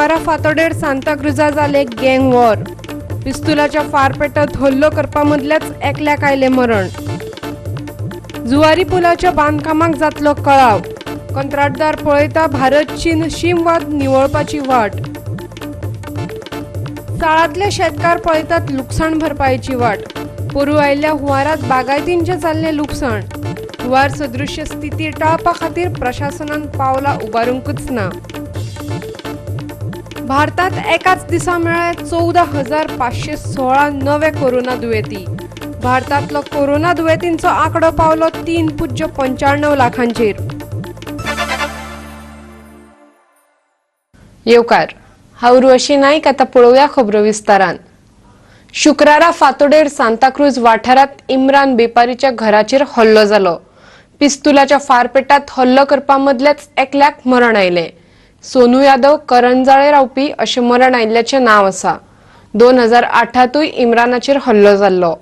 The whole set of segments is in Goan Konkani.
शेनवारा फातोडेर सांताक्रुजा जाले गँग वॉर. पिस्तुलाच्या फारपेटात हल्लो करपा मदल्याच एकल्याक आयलें मरण. जुवारी पुलाच्या बांदकामाक जातलो कळाव. कंत्राटदार पळयता भारत चीन शीमवाद निवळपाची वाट. साळांतले शेतकार पळयतात लुकसाण भरपायेची वाट. पोरू आयिल्ल्या हुंवारात बागायतींचें जाल्लें लुकसाण. हुंवार सदृश्य स्थिती टाळपा खातीर प्रशासनान पावलां उबारूंकच ना. भारतांत एकाच दिसा मेळ्ळे 14,516 नवे कोरोना दुयेंती. भारतांतलो कोरोना दुयेंतींचो आंकडो पावलो 3.95 लाखांचेर. येवकार, हांव उर्वशी नायक. आतां पळोवया खबरो विस्तारान. शुक्रारा फातोडेर सांताक्रूज वाठारांत इम्रान बेपारीच्या घराचेर हल्लो जालो. पिस्तुलाच्या फारपेटात हल्लो करपा मदल्याच एकल्याक मरण आयलें. सोनू यादव करंजाळे रावपी अशें मरण आयिल्ल्याचें नांव आसा. 2008तूय इम्रानाचेर हल्लो जाल्लो.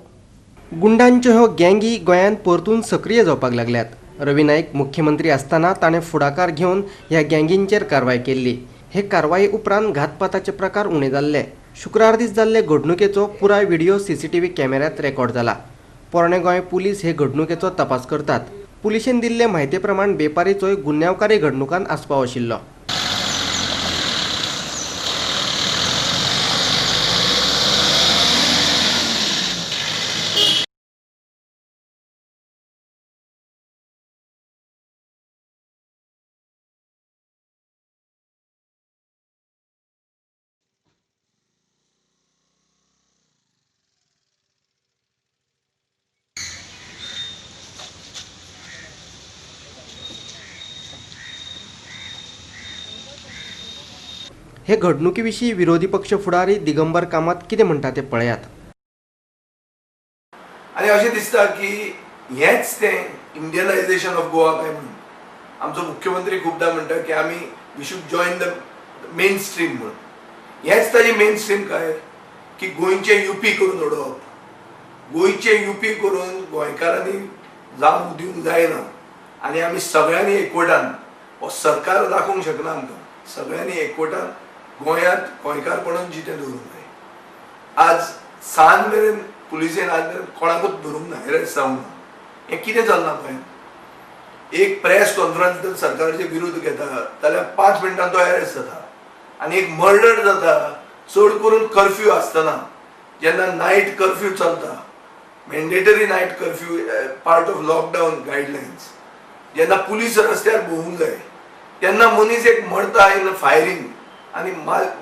गुंडांच्यो ह्यो गँगी गोंयांत परतून सक्रीय जावपाक लागल्यात. रवी नायक मुख्यमंत्री आसतना ताणें फुडाकार घेवन ह्या गँगींचेर कारवाय केल्ली. हे कारवाये उपरांत घातपाताचे प्रकार उणे जाल्ले. शुक्रार दीस जाल्ले घडणुकेचो पुराय व्हिडिओ सीसीटीव्ही कॅमेऱ्यांत रेकॉर्ड जाला. पोरणे गोंय पुलीस हे घडणुकेचो तपास करतात. पुलिशेन दिल्ले म्हायती प्रमाण बेपारीचोय गुन्यांवकारी घडणुकांत आस्पाव आशिल्लो. हे घडणुके विशीं विरोधी पक्ष फुडारी दिगंबर कामत कितें म्हणटा तें पळयात. आनी अशें दिसता की हेंच तें इंडियनायझेशन ऑफ गोवा काय म्हणून. आमचो मुख्यमंत्री खुबदां म्हणटा की आमी we should join the main stream म्हणून. हेंच ताजी मेन स्ट्रीम काय की गोंयचें युपी करून उडोवप. गोंयचें युपी करून गोंयकारांनी जावंक दिवंक जायना आनी आमी सगळ्यांनी एकवटान हो सरकार दाखोवंक शकना आमकां. सगळ्यांनी एकवटान गोंयांत गोंयकारपणान जितें दवरूंक जाय. आज सांज मेरेन पुलिसेन आज मेरेन कोणाकूच धरूंक ना, अरेस्ट जावंक ना. हें कितें चल्लां गोंयांत? एक प्रेस कॉन्फरन्स जर सरकाराचे विरुद्ध घेता जाल्यार 5 मिनटान तो अरेस्ट जाता आनी एक मर्डर जाता. चड करून कर्फ्यू आसतना, जेन्ना नायट कर्फ्यू चलता, mandatory night curfew part of lockdown guidelines, जेन्ना पुलीस रस्त्यार भोंवूंक जाय तेन्ना मनीस एक मरता इन फायरींग आनी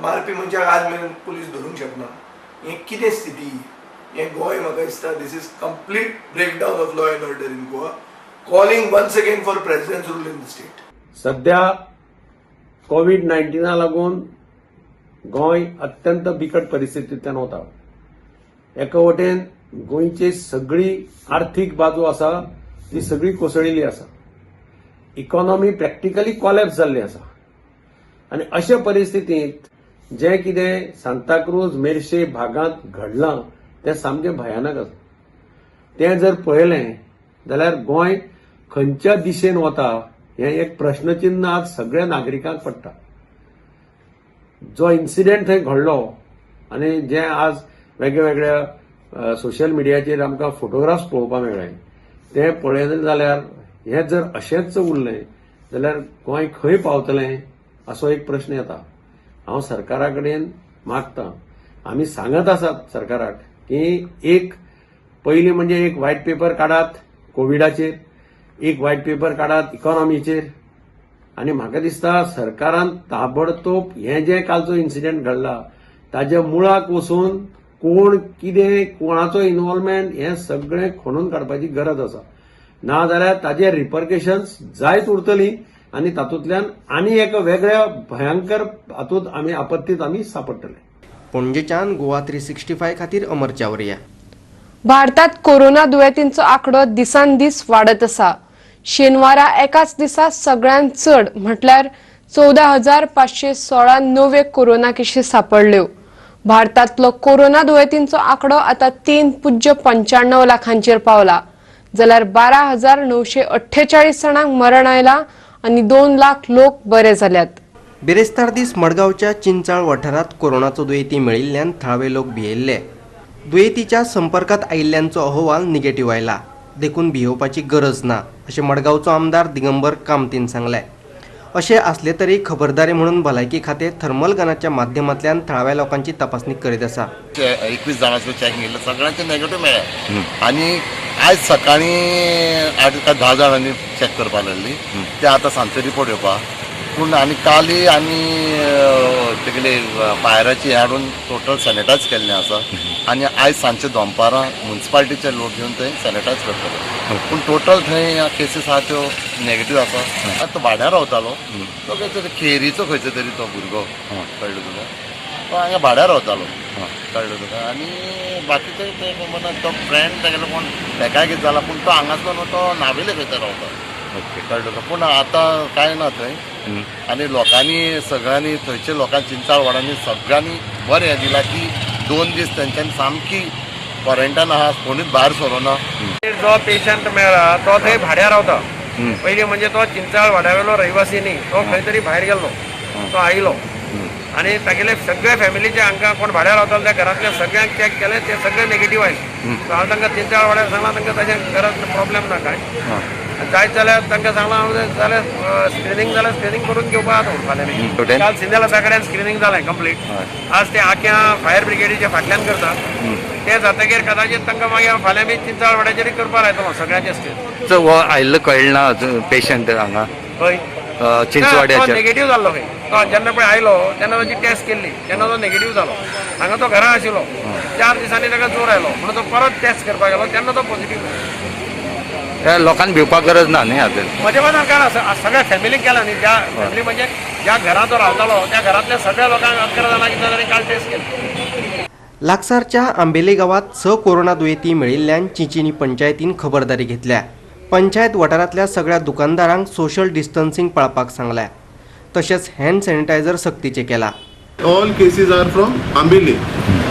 मारपी मनशाक आज मेरेन पुलीस धरूंक शकना. हें कितें स्थिती? हें गोंय म्हाका दिसता this is complete breakdown of law and order in Goa. Calling once again for president's rule in the state. सध्या कोवीड-19 लागून गोंय अत्यंत बिकट परिस्थितींतल्यान वता. एका वटेन गोंयची सगळी आर्थीक बाजू आसा ती सगळी कोसळिल्ली आसा. इकॉनॉमी प्रॅक्टिकली कॉलॅप्स जाल्ली आसा आनी अशे परिस्थितींत जें कितें सांताक्रूज मेरशे भागांत घडलां तें सामकें भयानक आसा. तें जर पळयलें जाल्यार गोंय खंयच्या दिशेन वता हें एक प्रश्नचिन्न आज सगळ्या नागरिकांक पडटा. जो इन्सिडेंट थंय घडलो आनी जें आज वेगळ्या सोशल मिडियाचेर आमकां फोटोग्राफ्स पळोवपाक मेळ्ळे तें पळयलें जाल्यार हें जर अशेंच उरलें जाल्यार गोंय खंय पावतलें असो एक प्रश्न येता. हांव सरकारा कडेन मागता, आमी सांगत आसात सरकाराक की एक पयलीं म्हणजे एक व्हायट पेपर काडात कोविडाचेर, एक व्हायट पेपर काडात इकॉनॉमीचेर. आनी म्हाका दिसता सरकारान ताबडतोब हें जें कालचो इन्सिडेंट घडला ताज्या मुळाक वचून कोण कितें कोणाचो इन्वॉल्वमेंट हें सगळें खणून काडपाची गरज आसा. ना जाल्यार ताजे रिपर्केशन्स जायत उरतली आनी तातूंतल्यान आनी एका वेगळ्या भयंकर हातूंत आमी आपत्तीत आमी सापडटले. पणजेच्यान गोवा 365 खातीर अमर चावरिया. भारतात कोरोना दुयेंतींचो आंकडो दिसान दीस वाडत आसा. शेनवारा एकाच दिसा सगळ्यांत चड म्हटल्यार 14,516 नवे कोरोना केशी सापडल्यो. भारतांतलो कोरोना दुयेंतींचो आंकडो आतां 3.95 लाखांचेर पावला. जाल्यार 12,948 जाणांक मरण आयलां आनी 2 लाख लोक बरे जाल्यात. बिरेस्तार दीस मडगांवच्या चिंचाळ वाठारांत कोरोनाचो दुयेंती मेळिल्ल्यान थळावे लोक भियेल्ले. दुयेंतीच्या संपर्कात आयिल्ल्यांचो अहवाल निगेटिव्ह आयला, देखून भियेवपाची गरज ना अशें मडगांवचो आमदार दिगंबर कामतीन सांगलें. अशें आसलें तरी खबरदारी म्हणून भलायकी खातें थर्मल गनाच्या माध्यमांतल्यान थळाव्या लोकांची तपासणी करीत आसा. 21 जाणांचो चॅक केल्लो, सगळ्यांचे नेगेटिव्ह मेळ्ळे आनी आयज सकाळीं 8 काय 10 जाणांनी चॅक करपाक लागली, ते आतां सांजचो रिपोर्ट येवपा. पूण आनी काली आनी तेगेले फायराची हाडून टोटल सॅनिटायज केल्लें आसा आनी आयज सांजचे दनपारां मुन्सिपालिटीचे लोक घेवन थंय सॅनिटायज करतले. पूण टोटल थंय केसीस आहा त्यो नेगेटीव आसा. आतां तो भाड्यार रावतालो, तो खंय तरी खेरीचो खंयचो तरी तो भुरगो, कळ्ळें तुका, तो हांगा भाड्यार रावतालो, कळ्ळें तुका. आनी बाकीचे ते म्हणून तो फ्रेंड तेगेलो कोण तेकाय कितें जाला, पूण तो हांगासलो न्हू, तो नावेले खंय तरी रावता, कळ्ळें तुका. पूण आतां कांय ना थंय आनी लोकांनी सगळ्यांनी थंयच्या लोकांनी चिंचाळ वाड्यांनी सगळ्यांनी बरें हें दिलां की 2 दीस तेंच्यांनी सामकी क्वॉरंटायन आहा, कोणूच भायर सरोना. जो पेशंट मेळ्ळा तो थंय भाड्यार रावता. पयलीं म्हणजे तो चिंचाळ वाड्यावेलो रहिवासी न्ही, तो खंय तरी भायर गेल्लो, तो आयलो आनी तागेले सगळे फॅमिलीचे हांकां कोण भाड्यार रावतालो त्या घरांतल्या सगळ्यांक चॅक केले, ते सगळे नेगेटीव आयले. हांवें तांकां चिंचाळ वाड्यार सांगलां, तांकां ताचें गरज प्रॉब्लेम ना कांय. जायत जाल्यार तांकां सांगलां, जाल्यार स्क्रिनींग जाल्यार स्क्रिनींग करून घेवपा आतां फाल्यां. काल सिंधेला कडेन स्क्रिनींग जालें कंप्लीट. आज ते आख्या फायर ब्रिगेडीच्या फाटल्यान करता, ते जातकीर कदाचित तांकां मागीर फाल्यां बी चिंचाळ वाड्याचेर करपाक लायतलो सगळ्यांचे स्क्रीन. हो आयिल्लो कळना अजून पेशंट हांगा हय चिंचवाड्याचेर नेगेटीव जाल्लो खंय तो जेन्ना पळय आयलो तेन्ना ताची टेस्ट केल्ली, तेन्ना तो नेगेटीव जालो. हांगा तो घरा आशिल्लो, 4 दिसांनी ताका जोर आयलो म्हणून तो परत टेस्ट करपाक गेलो, तेन्ना तो पॉझिटीव जालो. लोकांक भिवपाक गरज ना न्ही आतां म्हज्या मतान कारण सगळ्या फॅमिलीक गेला न्ही, ज्या फॅमिली म्हणजे ज्या घरांत तो रावतालो त्या घरांतल्या सगळ्या लोकांक 11 जाणांक कितें जाणांनी काल टेस्ट केली. लागसारच्या आंबेले गांवांत 6 कोरोना दुयेंती मेळिल्ल्यान चिंचिनी पंचायतीन खबरदारी घेतल्या. पंचायत वाठारांतल्या सगळ्या दुकानदारांक सोशल डिस्टन्सिंग पाळपाक सांगल्या, तशेंच हँड सॅनिटायझर सक्तीचें केला. All cases are from Ambeli.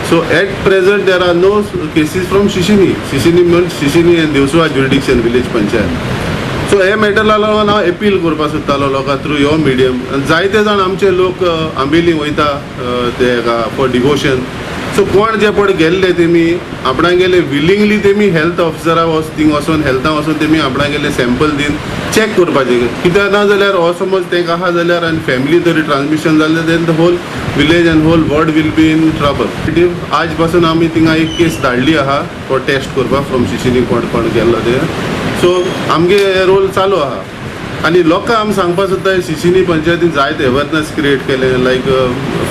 So at present there are no cases from Shishini. Shishini means Shishini and Devsua jurisdiction village panchayat. So हे मॅटरा लागून हांव अपील करपाक सोदतालो लोकां थ्रू your medium. जायते जाण आमचे लोक आंबेली वयता ते फॉर डिवोशन. सो कोण जे पळय गेल्ले तेमी आपणागेले विलिंगली तेमी हेल्थ ऑफिसरा थिंग वचोन हेल्था वचोन तेमी आपणागेले सॅम्पल दिवन चॅक करपाचें. कित्याक ना जाल्यार हो समज तेंकां आहा जाल्यार आनी फॅमिली तरी ट्रान्समिशन जालें then the whole village and whole world will be in trouble. आज पासून आमी थिंगा एक केस धाडली आहा फॉर टेस्ट करपाक फ्रॉम शिशिनी कोण कोण गेल्लो ते. सो आमगे रोल चालू आहा आनी लोकांक आमी सांगपाक सोदता शिशिनी पंचायतीन जायते अवेरनस क्रिएट केलें, लायक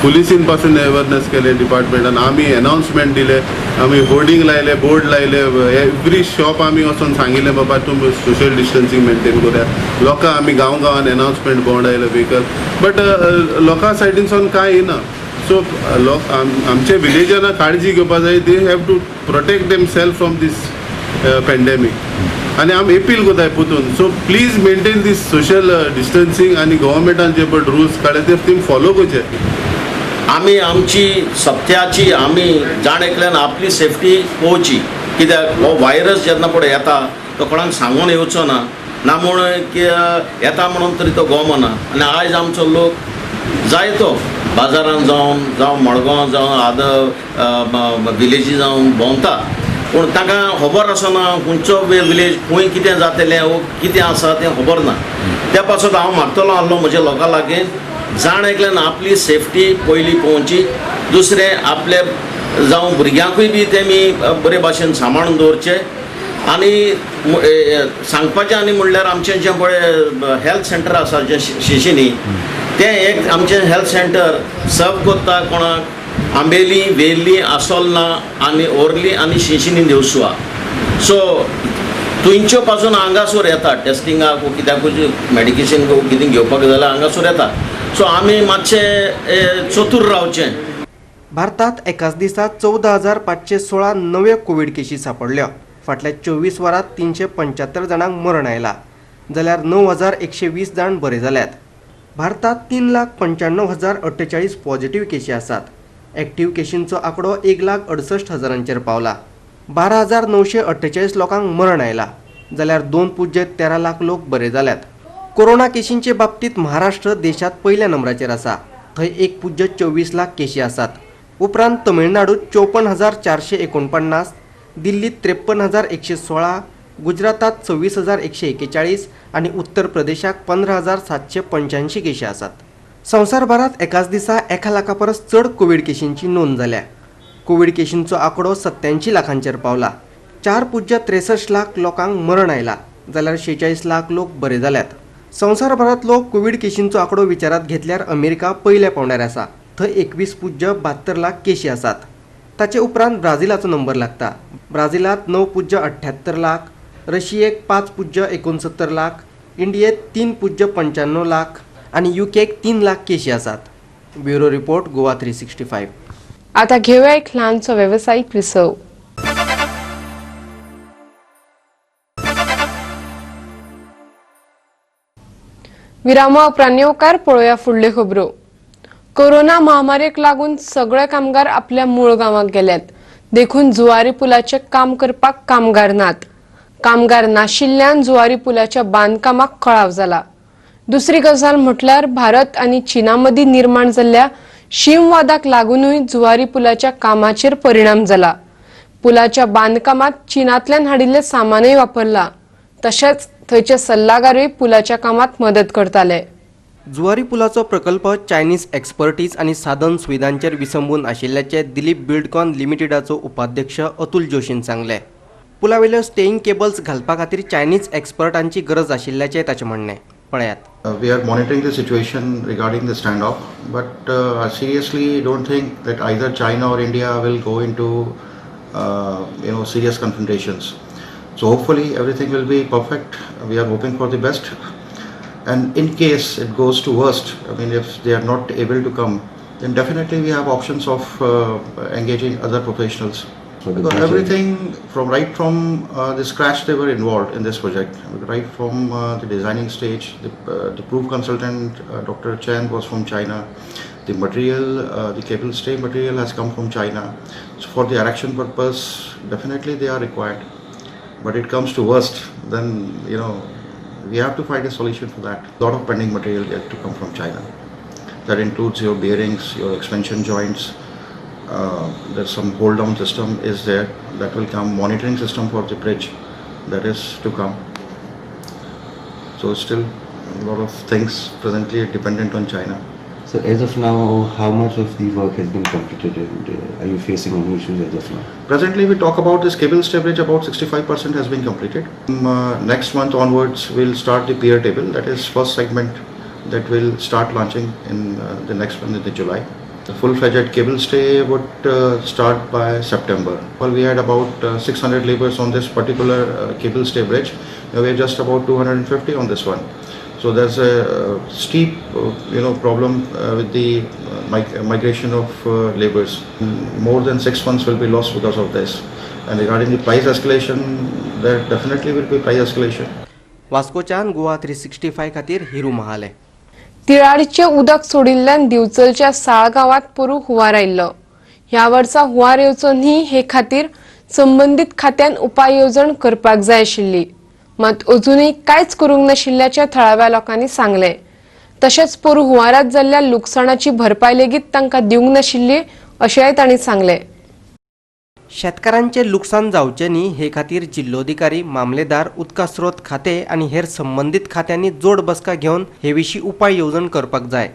पुलिसीन पासून अवेरनस केलें डिपार्टमेंटान, आमी एनाउन्समेंट दिले, आमी होर्डिंग लायले, बोर्ड लायले, एवरी शॉप आमी वचोन सांगिल्लें बाबा तुमी सोशल डिस्टन्सिंग मेंटेन करूया. लोकांक आमी गांव गांवान एनाउन्समेंट भोंवडायले व्हेकल, बट लोकां सायडीनसून कांय येना. सो लोक आमचे विलेजरां काळजी घेवपा जाय, they have to protect them self from this pandemic. आनी आमी अपील करताय परतून, so please maintain this social distancing आनी गव्हर्मेंटान जे पळय रुल्स काडले ते तुमी फॉलो करचे. आमी आमची सत्याची आमी जाण एकल्यान आपली सेफ्टी पळोवची, कित्याक हो व्हायरस जेन्ना पळय येता तो कोणाक सांगून येवचो ना, ना म्हूण येता म्हणून तरी तो गोमना. आनी आयज आमचो लोक जायतो बाजारान जावन जावं मडगांव जावं आदर विलेजी जावन भोंवता, पूण तांकां खबर आसना खंयचो विलेज खंय कितें जातलें वो कितें आसा तें खबर ना. त्या पासत हांव मागतलो आसलो म्हज्या लोकां लागीं, जाण एकल्यान आपली सेफ्टी पयलीं पळोवची, दुसरें आपले जावं भुरग्यांकूय बी तेमी बरे भाशेन सांबाळून दवरचे. आनी सांगपाचें आनी म्हणल्यार आमचें जें पळय हेल्थ सेंटर आसा जें शिशिनी, तें एक आमचें हेल्थ सेंटर सर्व करता कोणाक आंबेली, वेर्ली, आसोलना आनी ओर्ली आनी शिशिनी देवसुआ. सो थंयच्यो पासून हांगासर येता टेस्टिंगाक वो कित्याकूच मेडिकेशन कितें घेवपाक जाल्यार हांगासर येता. सो आमी मातशे चतूर रावचें. भारतात एकाच दिसा 14,516 नव्यो कोवीड केशी सापडल्यो. फाटल्या 24 वरांत 375 जाणांक मरण आयला, जाल्यार 9,120 जाण बरे जाल्यात. भारतात 3,95,048 पॉझिटिव्ह केशी आसात. एक्टिव्ह केशींचो आंकडो 1,68,000 पावला. 12,948 लोकांक मरण आयला, जाल्यार 2.13 लाख लोक बरे जाल्यात. कोरोना केशींचे बाबतीत महाराष्ट्र देशात पयल्या नंबराचेर आसा. थंय 1.24 लाख केशी आसात. उपरांत तमिळनाडूत 54,449, दिल्लीत 53,116, गुजरातात 26,141 आनी उत्तर प्रदेशाक 15,785 केशी आसात. संवसारभरात एकाच दिसा 1 लाखा परस चड कोवीड केशींची नोंद जाल्या. कोवीड केशींचो आंकडो 87 लाखांचेर पावला. 4.63 लाख लोकांक मरण आयला जाल्यार 46 लाख लोक बरे जाल्यात. संवसारभरांतलो कोवीड केशींचो आंकडो विचारात घेतल्यार अमेरिका पयल्या पावंड्यार आसा. थंय 21.72 लाख केशी आसात. ताचे उपरांत ब्राझिलाचो नंबर लागता. ब्राझिलात 9.78 लाख, रशियेक 5.69 लाख, इंडियेत 3.95 लाख आनी युकेक 3 लाख केशी आसात. Bureau report, Goa 365. आता घेऊया एक ल्हानसो वेवसायीक विसव. विरामा उपरांत येवकार पळोवया फुडल्यो खबरो. कोरोना महामारीक लागून सगळे कामगार आपल्या मूळ गांवाक गेल्यात. देखून जुवारी पुलाचें काम करपाक कामगार नात. कामगार नाशिल्ल्यान जुवारी पुलाच्या बांदकामाक कळाव जाला. दुसरी गजाल म्हटल्यार भारत आनी चीना मदीं निर्माण जाल्ल्या शीमवादाक लागूनय जुवारी पुलाच्या कामाचेर परिणाम जाला. पुलाच्या बांदकामात चीनांतल्यान हाडिल्लें सामानय वापरला. तशेंच थंयचे सल्लागारूय पुलाच्या कामात मदत करताले. जुवारी पुलाचो प्रकल्प चायनीज एक्सपर्टीज आनी साधन सुविधांचेर विसंबून आशिल्ल्याचें दिलीप बिल्डकॉन लिमिटेडाचो उपाध्यक्ष अतुल जोशीन सांगलें. पुलावेल्यो स्टेईंग केबल्स घालपा खातीर चायनीज एक्सपर्टांची गरज आशिल्ल्याचें ताचें म्हणणें. पळयात. We are monitoring the situation regarding the standoff, but I seriously don't think that either China or India will go into serious confrontations. So hopefully everything will be perfect. We are hoping for the best. And in case it goes to worst, I mean, if they are not able to come, then definitely we have options of engaging other professionals. Because everything from right from the scratch they were involved in this project, right from the designing stage. The proof consultant Dr. Chen was from China. The material, the cable stay material has come from China. So for the erection purpose, definitely they are required. But it comes to worst, then we have to find a solution for that. A lot of pending material yet to come from China. That includes your bearings, your expansion joints. There's some hold down system is there that will come, monitoring system for the bridge that is to come. So still a lot of things presently dependent on China. So as of now, how much of the work has been completed and are you facing any issues as of now? Presently we talk about this cable stay bridge, about 65% has been completed. Next month onwards we'll start the pier table, that is first segment that will start launching in the next month in the July. The full-fledged cable stay would start by September. Well, we had about 600 laborers on this particular cable stay bridge. Now we are just about 250 on this one. So there's a steep, problem with the migration of laborers. More than 6 months will be lost because of this. And regarding the price escalation, there definitely will be price escalation. वास्कोच्यान Goa 365 खातीर हिरू महाले. तिळारीचें उदक सोडिल्ल्यान दिवचलच्या साळ गांवांत पोरूं हुंवार आयिल्लो. ह्या वर्सा हुंवार येवचो न्ही हे खातीर संबंदीत खात्यान उपाय येवजण करपाक जाय आशिल्ली. मात अजूनय कांयच करूंक नाशिल्ल्याचें थळाव्या लोकांनी सांगलें. तशेंच पोरूं हुंवारांत जाल्ल्या लुकसाणाची भरपाय लेगीत तांकां दिवंक नाशिल्ली अशेंय तांणी सांगलें. शेतकारांचें लुकसाण जावचें न्ही हे खातीर जिल्लोधिकारी, मामलेदार, उदका स्रोत खातें आनी हेर संबंदीत खात्यांनी जोड बसका घेवन हे विशीं उपाय येवजण करपाक जाय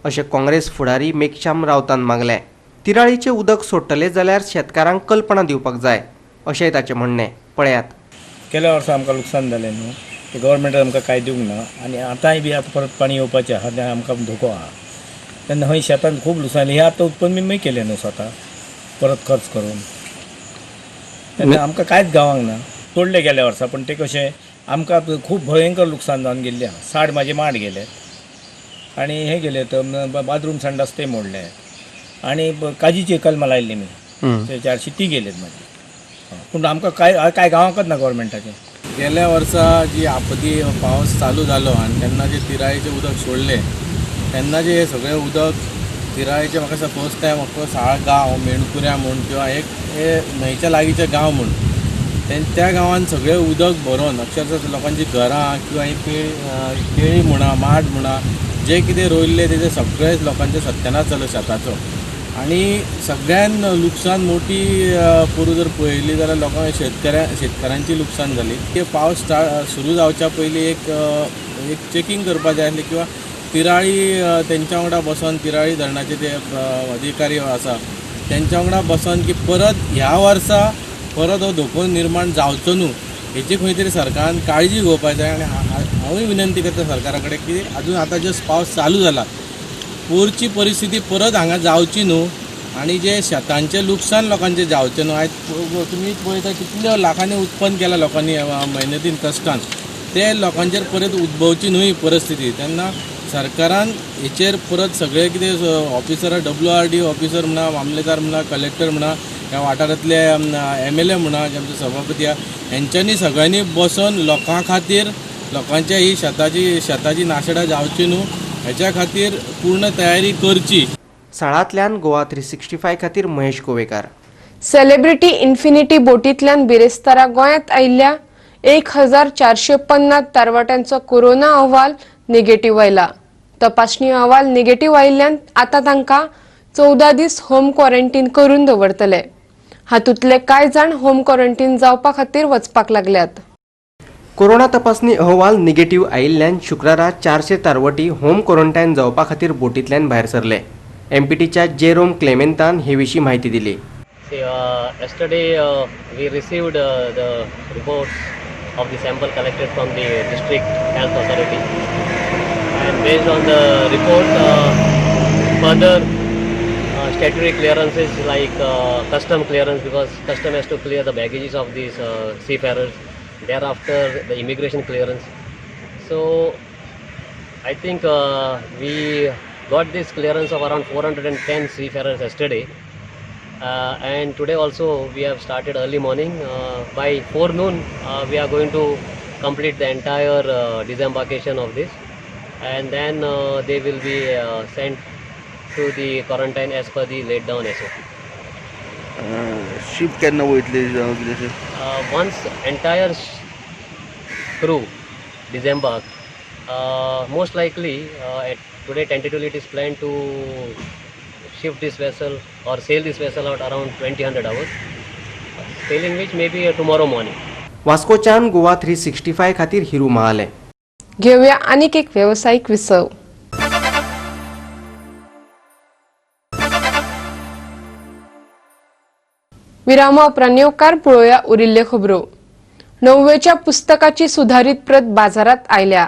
अशें काँग्रेस फुडारी मेघश्याम रावतान मागलें. तिराळीचें उदक सोडटले जाल्यार शेतकारांक कल्पना दिवपाक जाय अशेंय ताचें म्हणणें. पळयात. गेल्या वर्सा आमकां लुकसाण जालें न्हू, ते गव्हर्मेंटान आमकां कांय दिवंक ना आनी आतांय बी आतां परत पाणी येवपाचें आहा, तें आमकां धोको आहा. तेन्ना हय शेतान खूब लुकसाण, हें आतां उत्पन्न बी केलें न्हू स्वता परत खर्च करून, तेन्ना आमकां कांयच गांवांक ना. तोडलें गेल्या वर्सा, पूण तें कशें आमकां खूब भयंकर लुकसाण जावन गेल्लें आहा. 60 म्हाजे माड गेले आनी हें गेले, तर बाथरूम संडास ते मोडले आनी काजीची कलमां लायिल्ली मी 400 ती गेलेत म्हाजी. पूण आमकां कांय कांय गांवांकच ना गव्हर्मेंटाचें. गेल्या वर्सा जी आपदी पावस चालू जालो आनी तेन्ना जे तिरायेचें उदक सोडलें तेन्ना जे हे सगळें उदक तिरायेचें म्हाका दिसता फर्स्ट टायम म्हाका साळ गांव मेणकुऱ्या म्हूण किंवा एक हे न्हंयच्या लागींचे गांव म्हूण त्या गांवांत सगळें उदक भरून अक्षरशः लोकांची घरां किंवा ही केळी म्हणा, माड म्हणा, जे कितें रोयल्लें तेजें सगळें लोकांचें सत्यानाश जालो शेताचो. आनी सगळ्यान लुकसाण मोठी पोरूं जर पळयली जाल्यार लोकांक शेतकारांची लुकसाण जाली. ते पावस सुरू जावच्या पयलीं एक एक चॅकींग करपाक जाय आसलें किंवा तिराळी तेंच्या वांगडा बसोन, तिराळी धरणाचे ते अधिकारी आसा तेंच्या वांगडा बसोन की परत ह्या वर्सा परत हो धोको निर्माण जावचो न्हू हेची खंय तरी सरकारान काळजी घेवपाक जाय. आनी हांवूय विनंती करता सरकारा कडेन की अजून आतां जस्ट पावस चालू जाला, पोरची परिस्थिती परत हांगा जावची न्हू आनी जे शेतांचें लुकसाण लोकांचें जावचें न्हू. आयज तुमी पळयता कितल्या लाखांनी उत्पन्न केलां लोकांनी मेहनतीन कश्टान, ते लोकांचेर परत उद्भवची न्हू ही परिस्थिती. तेन्ना सरकारान हेचेर परत सगळे कितें ऑफिसर, WRD officer म्हणा, मामलेदार म्हणा, कलेक्टर म्हणा, ह्या वाठारांतले MLA म्हणा, जे आमचे सभापती आहा, हेंच्यांनी सगळ्यांनी बसोन लोकां खातीर लोकांच्या ही शेताची नाशडां जावची न्हू हेच्या खातीर पूर्ण तयारी करची. साळांतल्यान गोवा 365 खातीर महेश गोवेकार. सेलिब्रिटी इन्फिनिटी बोटींतल्यान बिरेस्तारा गोंयांत आयिल्ल्या 1450 तरवाट्यांचो कोरोना अहवाल निगेटिव्ह आयला. तपासणी अहवाल निगेटिव्ह आयिल्ल्यान आतां तांकां 14 दीस होम क्वॉरंटीन करून दवरतले. हातूंतले कांय जाण होम क्वॉरंटीन जावपा खातीर वचपाक लागल्यात. कोरोना तपासणी अहवाल निगेटिव्ह आयिल्ल्यान शुक्रारा 400 तारवटी होम क्वॉरंटायन जावपा खातीर बोटींतल्यान भायर सरले. एमपीटीच्या जेरोम क्लेमेंतान हे विशीं म्हायती दिली. Yesterday we received the reports of the sample collected from the district health authority, and based on the report, further statutory clearances like custom clearance, because custom has to clear the baggages of these seafarers, thereafter the immigration clearance. So I think we got this clearance of around 410 seafarers yesterday, and today also we have started early morning. By 4 noon we are going to complete the entire disembarkation of this, and then they will be sent to the quarantine as per the laid down SOP. Ship केन्ना वयतली? Once entire crew disembark, most likely today tentatively it is planned to shift this vessel or sail this vessel out around 2000 hours, sailing which may be tomorrow morning. वास्कोच्यान Goa 365 खातीर हिरू महाले. घेऊया आणिक एक व्यावसायिक विसव. विरामा उपरांत येवकार पळोवया उरिल्ल्यो खबरो. णववेच्या पुस्तकाची सुधारित प्रत बाजारात आयल्या.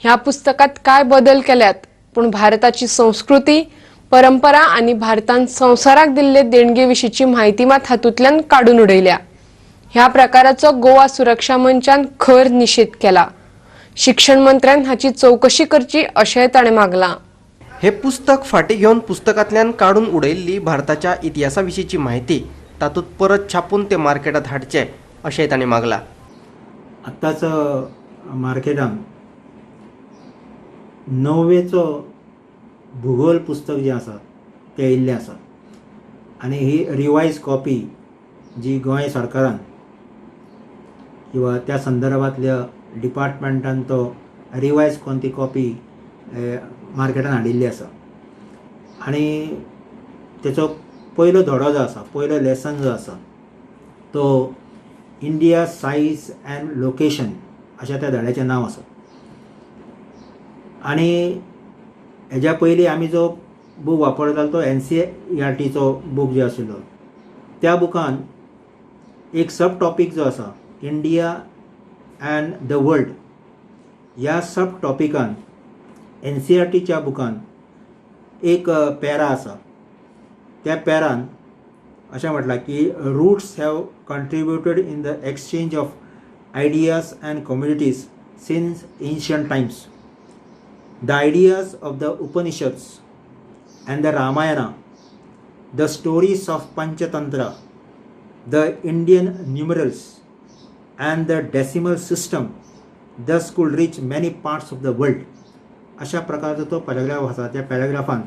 ह्या पुस्तकात काय बदल केल्यात, पूण भारताची संस्कृती, परंपरा आनी भारतान संवसाराक दिल्ले देणगे विशींची म्हायती मात हातूंतल्यान काडून उडयल्या. ह्या प्रकाराचो गोवा सुरक्षा मंचान खर निशेध केला. शिक्षण मंत्र्यान हाची चौकशी करची अशेंय ताणें मागलां. हे पुस्तक फाटीं घेवन पुस्तकांतल्यान काडून उडयल्ली भारताच्या इतिहासा विशींची म्हायती तातूंत परत छापून ते मार्केटात हाडचे अशेंय ताणें मागलां. आतांच मार्केटान णववेचो भुगोल पुस्तक जें आसा तें येयल्लें आसा आनी ही रिवायज कॉपी जी गोंय सरकारान किंवा त्या संदर्भांतल्या डिपार्टमेंटान तो रिवायज करून ती कॉपी मार्केटान हाडिल्ली आसा आनी तेचो पयलो धडो जो आसा, पयलो लेसन जो आसा तो इंडिया सायज अँड लोकेशन अशें त्या धड्याचें नांव आसा. आनी हेज्या पयलीं आमी जो बूक वापरतालो तो NCERTचो बूक जो आशिल्लो त्या बुकान एक सब टॉपीक जो आसा इंडिया अँड the world ह्या सब टॉपिकान NCERTच्या बुकान एक पॅरा आसा. त्या पॅरान अशें म्हटलां की roots have contributed in the exchange of ideas and communities since ancient times. The ideas of the Upanishads and the Ramayana, the stories of Panchatantra, the Indian numerals and the decimal system thus could reach many parts of the world. अशा प्रकारचो तो पॅराग्राफ आसा. त्या पॅराग्राफान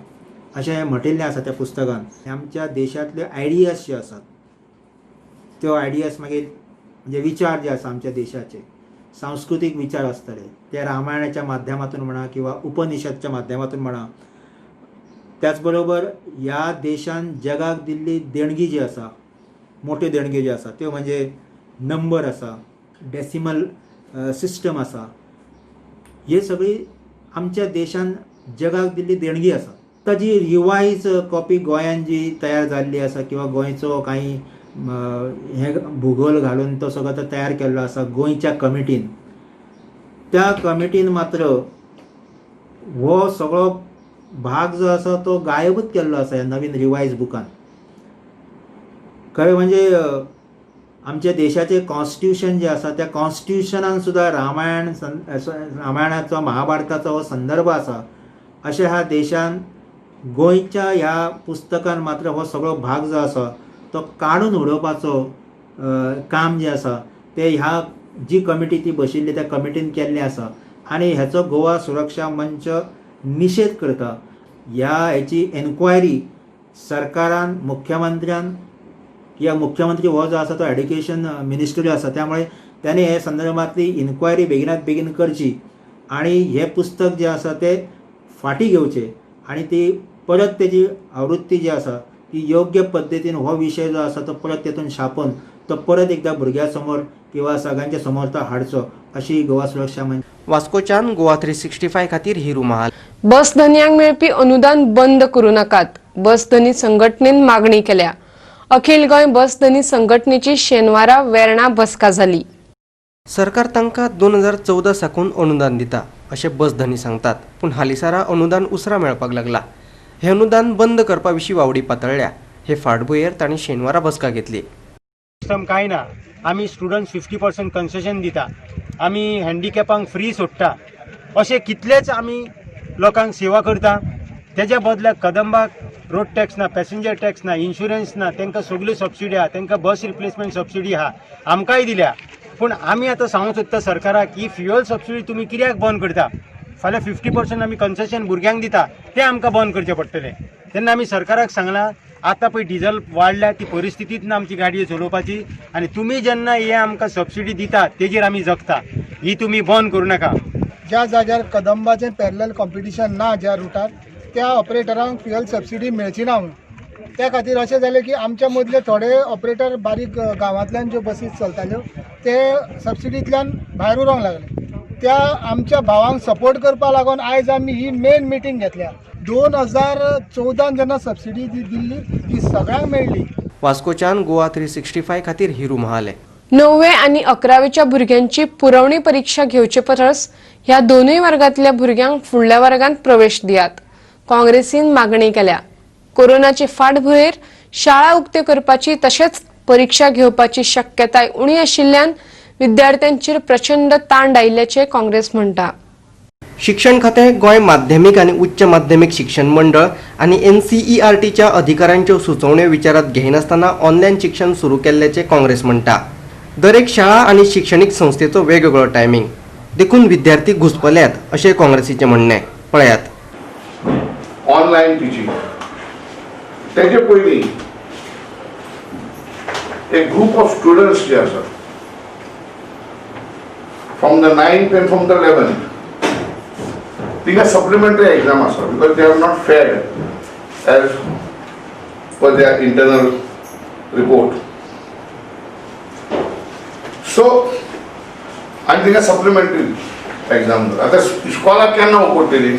अशें म्हटिल्लें आसा त्या पुस्तकान आमच्या देशांतल्यो आयडियाज ज्यो आसात त्यो आयडियाज मागीर म्हणजे विचार जे आसा आमच्या देशाचे सांस्कृतीक विचार आसतले ते रामायणाच्या माध्यमातून म्हणा किंवा उपनिषदच्या माध्यमातून म्हणा, त्याचबरोबर ह्या देशान जगाक दिल्ली देणगी जी आसा, मोठ्यो देणग्यो ज्यो आसा त्यो म्हणजे नंबर आसा, डेसिमल सिस्टम आसा, हे सगळी आमच्या देशान जगाक दिल्ली देणगी आसा. ताजी रिवायज कॉपी गोंयान जी तयार जाल्ली आसा किंवा गोंयचो कांय हे भुगोल घालून तो सगळो तो तयार केल्लो आसा गोंयच्या कमिटीन, त्या कमिटीन मात्र हो सगळो भाग जो आसा तो गायबूच केल्लो आसा ह्या नवीन रिवायज बुकान. खरें म्हणजे आमच्या देशाचें कॉन्स्टिट्युशन जें आसा त्या कॉन्स्टिट्युशनान सुद्दां रामायण रामायणाचो महाभारताचो हो संदर्भ आसा. अशें ह्या देशान गोंयच्या ह्या पुस्तकान मात्र हो सगळो भाग जो आसा तो काडून उडोवपाचो काम जें आसा तें ह्या जी कमिटी ती बशिल्ली त्या कमिटीन केल्लें आसा आनी हेचो गोवा सुरक्षा मंच निशेध करता. ह्या हेची एन्क्वायरी सरकारान, मुख्यमंत्र्यान, किंवा मुख्यमंत्री हो जो आसा तो एड्युकेशन मिनिस्ट्री आसा त्यामुळे त्याने हे संदर्भातली इन्क्वायरी बेगिनात बेगीन करची आनी हे पुस्तक जे आसा ते फाटीं घेवचे आनी ती परत तेजी आवृत्ती जी आसा ती योग्य पद्दतीन हो विशय जो आसा तो परत तेतून छापून तो परत एकदा भुरग्यां समोर किंवा सगळ्यांच्या समोर तो हाडचो अशी गोवा सुरक्षा मंच. वास्कोच्यान गोवा 365 खातीर हिरू महाल. बस धनयांक मेळपी अनुदान बंद करू नाकात, बस धनी संघटनेन मागणी केल्या. अखिल गोंय बस धनी संघटनेची शेनवारा वेर्णा बसका जाली. सरकार तांकां 2014 साकून अनुदान दिता अशें बस धनी सांगतात, पूण हालींसरा अनुदान उसरां मेळपाक लागला. हें अनुदान बंद करपा विशीं वावडी पातळ्ळ्या. हे फाटभुंयेर तांणी शेनवारा बसका घेतली. सिस्टम कांय ना, आमी स्टुडंट्स 50% कन्सेशन दिता, आमी हँडिकॅपांक फ्री सोडटा, अशे कितलेच आमी लोकांक सेवा करता. तेज्या बदल्याक कदंबाक रोड टॅक्स ना, पॅसेंजर टॅक्स ना, इन्शुरन्स ना, तांकां सगल्यो सबसिडी आहा, तांकां बस रिप्लेसमेंट सबसिडी आहा, आमकांय दिल्या. पूण आमी आतां सांगूंक सोदता सरकाराक ही फ्युअल सबसिडी तुमी कित्याक बंद करता? फाल्यां 50% आमी कन्सेशन भुरग्यांक दिता तें आमकां बंद करचें पडटलें. तेन्ना आमी सरकाराक सांगलां आतां पळय डिजल वाडल्या ती परिस्थितीच ना आमची गाडयो चलोवपाची आनी तुमी जेन्ना हे आमकां सबसिडी दिता तेजेर आमी जगता, ही तुमी बंद करूं नाका. ज्या जाग्यार कदंबाचें पॅरलल कॉम्पिटिशन ना ज्या रुटार त्या ऑपरेटरांक फ्युअल सबसिडी मेळची ना म्हणून त्या खातीर अशें जालें की आमच्या मदले थोडे ऑपरेटर बारीक गांवांतल्यान ज्यो बसीस चलताल्यो ते सबसिडींतल्यान भायर उरोंक लागले. त्या आमच्या भावांक सपोर्ट करपा लागून आयज आमी ही मेन मिटींग घेतल्या. 2014 जेन्ना सबसिडी दिल्ली ती सगळ्यांक मेळ्ळी. वास्कोच्यान गोवा 365 खातीर हिरू महाले. 9वे आनी 11वेच्या भुरग्यांची पुरवणी परीक्षा घेवचे परस ह्या दोनूय वर्गांतल्या भुरग्यांक फुडल्या वर्गांत प्रवेश दियात, काँग्रेसीन मागणी केल्या. कोरोनाचे फाटभुंयेर शाळा उक्त्यो करपाची तशेंच परीक्षा घेवपाची शक्यताय उणी आशिल्ल्यान विद्यार्थ्यांचेर प्रचंड ताण आयिल्ल्याचें काँग्रेस म्हणटा. शिक्षण खातें गोंय माध्यमीक आनी उच्च माध्यमीक शिक्षण मंडळ आनी एनसीईआरटीच्या अधिकाऱ्यांच्यो सुचोवण्यो विचारात घेयनासतना ऑनलायन शिक्षण सुरू केल्ल्याचें काँग्रेस म्हणटा. दरेक शाळा आनी शिक्षणीक संस्थेचो वेगवेगळो टायमींग देखून विद्यार्थी घुसपल्यात अशें काँग्रेसीचें म्हणणें. पळयात. ऑनलायन टिचींग तेजे पयलीं एक ग्रुप ऑफ स्टुडंट्स जे आसा from the 9th and from the 11th तिंगा सप्लिमेंटरी एग्जाम आसा because they are not failed as per their internal report. So आनी तिंगा सप्लिमेंटरी एग्जाम आतां इस्कॉलाक केन्ना उगडटली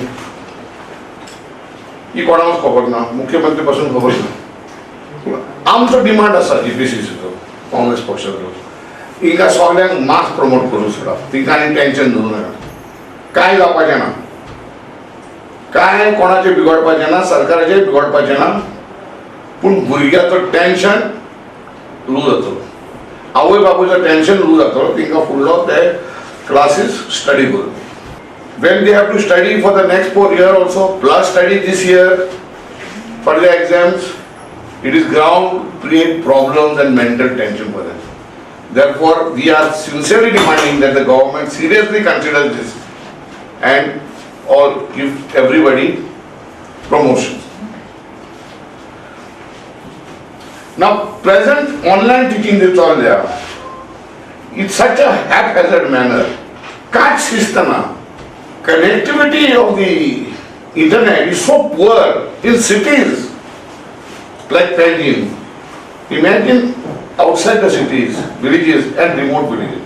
ही कोणाकूच खबर ना, मुख्यमंत्री पासून खबर ना. आमचो डिमांड आसा जीपीसीसीचो काँग्रेस पक्षाचो हिंगा सगळ्यांक मास प्रमोट करून सोडप, तिंका आनी टेन्शन धरूं नाका, कांय जावपाचें ना, कांय कोणाचें बिगडपाचें ना, सरकाराचें बिगडपाचें ना, पूण भुरग्याचो टेन्शन लूज जातलो, आवय बापूयचो टेन्शन लूज जातलो, तिंकां फुडलो ते क्लासीस स्टडी करून. When they have to study for the next 4 years also, plus study this year for the exams, it is ground to create problems and mental tension for them. Therefore, we are sincerely demanding that the government seriously considers this and all give everybody promotions. Now, present online teaching is all there. In such a haphazard manner, कांयच शिस्त ना. Connectivity of the internet is so poor in cities like Panjim. Imagine outside the cities, villages and remote villages.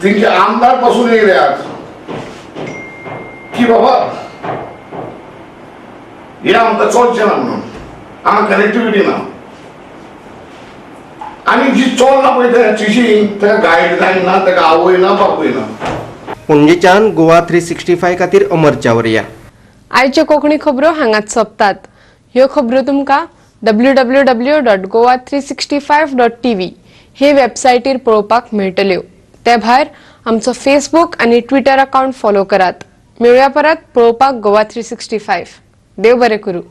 तेंचे आमदार पासून येयले आज की बाबा हे आमकां चलचें ना म्हणून, हांगा कनेक्टिविटी ना. आनी जी चोल्ला पळय त्या चिशी, ताका गायडलायन ना, ताका आवय ना, बापूय ना. पणजेच्यान गोवा 365 खातीर अमर चावरिया. आयच्यो कोंकणी खबरो हांगाच सोंपतात. ह्यो खबरो तुमकां www.goa365.tv हे वेबसायटीर पळोवपाक मेळटल्यो. ते भायर आमचो फेसबूक आनी ट्विटर अकाउंट फॉलो करात. मेळुया परत पळोवपाक गोवा 365. देव बरें करूं.